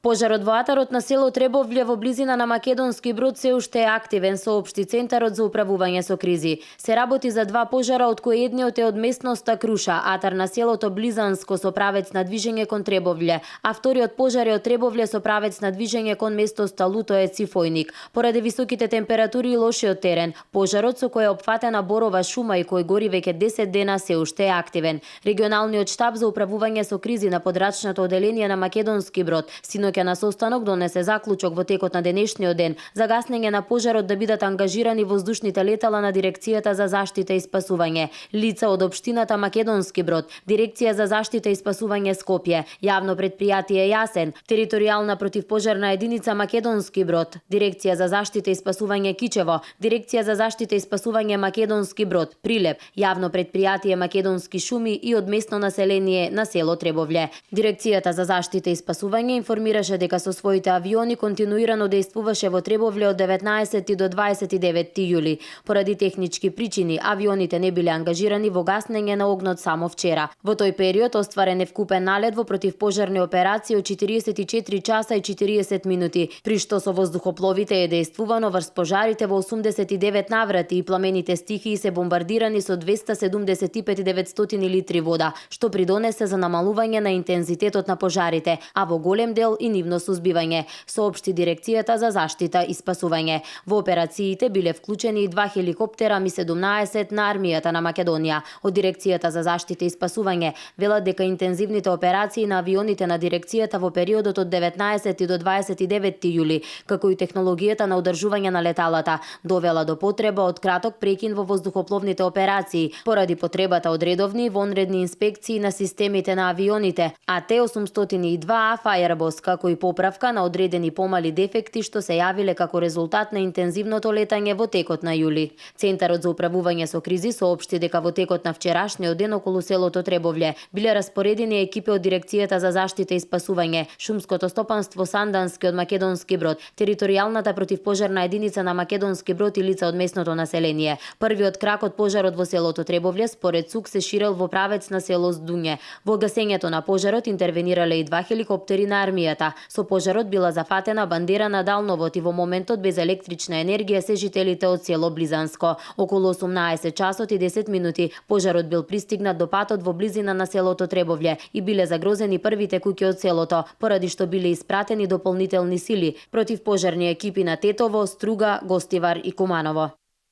Пожарот во атарот на село Требовле во близина на Македонски Брод се уште е активен, соопшти Центарот за управување со кризи. Се работи за два пожара, од кои едниот е од местноста Круша, атар на селото Близанско со правец на движење кон Требовле, а вториот пожар е од Требовле со правец на движење кон местоста Лутое Цифојник. Поради високите температури и лошиот терен, пожарот со кој е опфатена борова шума и кој гори веќе 10 дена се уште е активен. Регионалниот штаб за управување со кризи на подрачното оделение на Македонски Брод ќе на состанок донесе заклучок во текот на денешниот ден за гаснење на пожарот да бидат ангажирани воздушните летала на Дирекцијата за заштита и спасување, лица од општината Македонски Брод, Дирекција за заштита и спасување Скопје, Јавно предпријатие Јасен, Територијална противпожарна единица Македонски Брод, Дирекција за заштита и спасување Кичево, Дирекција за заштита и спасување Македонски Брод, Прилеп, Јавно предпријатие Македонски шуми и од местно население на село Требовле. Дирекцијата за заштита и спасување информира дека со своите авиони континуирано действуваше во Требовле од 19 до 29 јули. Поради технички причини, авионите не биле ангажирани во гаснење на огнот само вчера. Во тој период остварен е вкупен налет во противпожарни операции од 44 часа и 40 минути, при што со воздухопловите е действувано врз пожарите во 89 наврати и пламените стихии се бомбардирани со 275.900 литри вода, што придонесе за намалување на интензитетот на пожарите, а во голем дел и нивно сузбивање, соопшти Дирекцијата за заштита и спасување. Во операциите биле вклучени и 2 хеликоптера Ми-17 на армијата на Македонија. Од Дирекцијата за заштита и спасување велат дека интензивните операции на авионите на Дирекцијата во периодот од 19 до 29 јули, како и технологијата на одржување на леталата, довела до потреба од краток прекин во воздухопловните операции, поради потребата од редовни и вонредни инспекции на системите на авионите, а Т-802А Firebus, како и поправка на одредени помали дефекти што се јавиле како резултат на интензивното летање во текот на јули. Центарот за управување со кризи соопшти дека во текот на вчерашниот ден околу селото Требовле биле распоредени екипи од Дирекцијата за заштита и спасување, Шумското стопанство Сандански од Македонски Брод, Територијалната противпожарна единица на Македонски Брод и лица од местното население. Првиот крак од пожарот во селото Требовле според СУК се ширел во правец на село Здуње. Во гасењето на пожарот интервенирале и 2 хеликоптери на армијата. Со пожарот била зафатена бандера на далновод и во моментот без електрична енергија се жителите од село Близанско. Околу 18 часот и 10 минути пожарот бил пристигнат до патот во близина на селото Требовле и биле загрозени првите куќи од селото, поради што биле испратени дополнителни сили, противпожарни екипи на Тетово, Струга, Гостивар и Куманово.